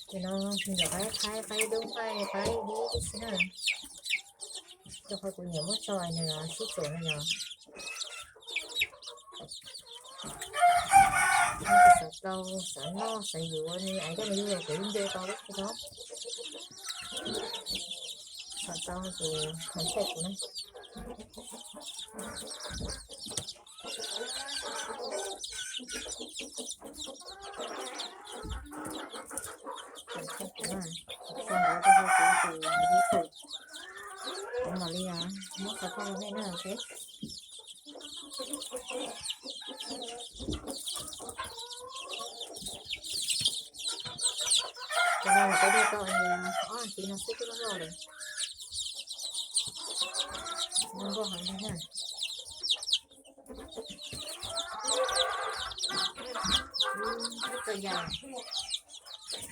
Ces no nws yog qaib, qaib, qaib dub, qaib, qaib dib tib si na. Rau qhov kuv nyiam muab tso nws sib txuam no yog. Xav tau, xav noj, xav yuav ni, es coj nws yuav los kuv yeej nce tau lub tsis tau. Xav tau ces contact kuv na. Contact kuv na, sau ntawv rau hauv kuv tus YouTube. Kuv mam li muab xov tooj rau nej na, ok. Cov no mas peb dej tau ob hlis no xwb twb loj loj lawm. Zoo nkauj heev li na. Ib txoj yas,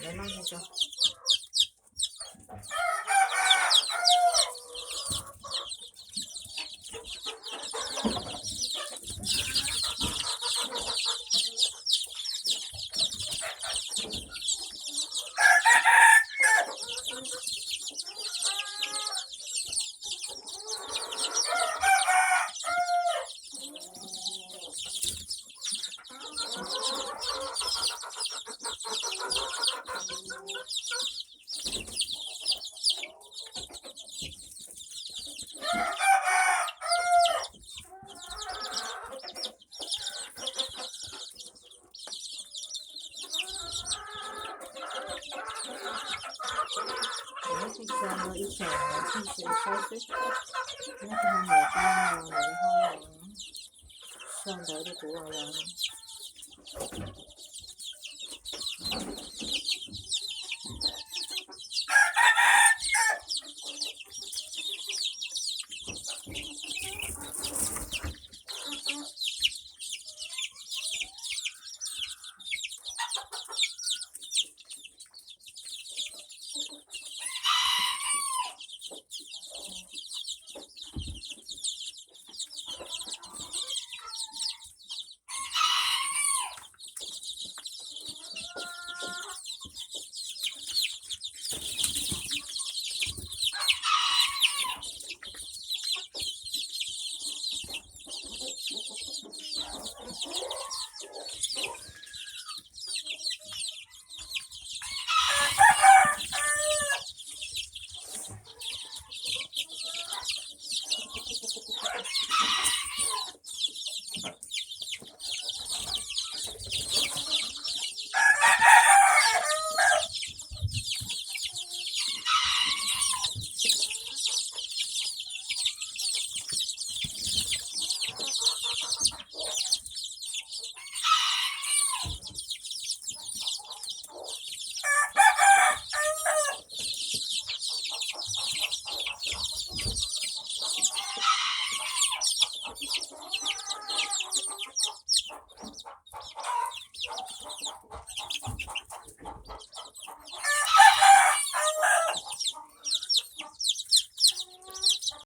lawv loj zoo tso. Kuv muab tso ib tsam tsis saib xwb, nyob rau hauv niam tau los lawv ho sau ntawv rau kuv los.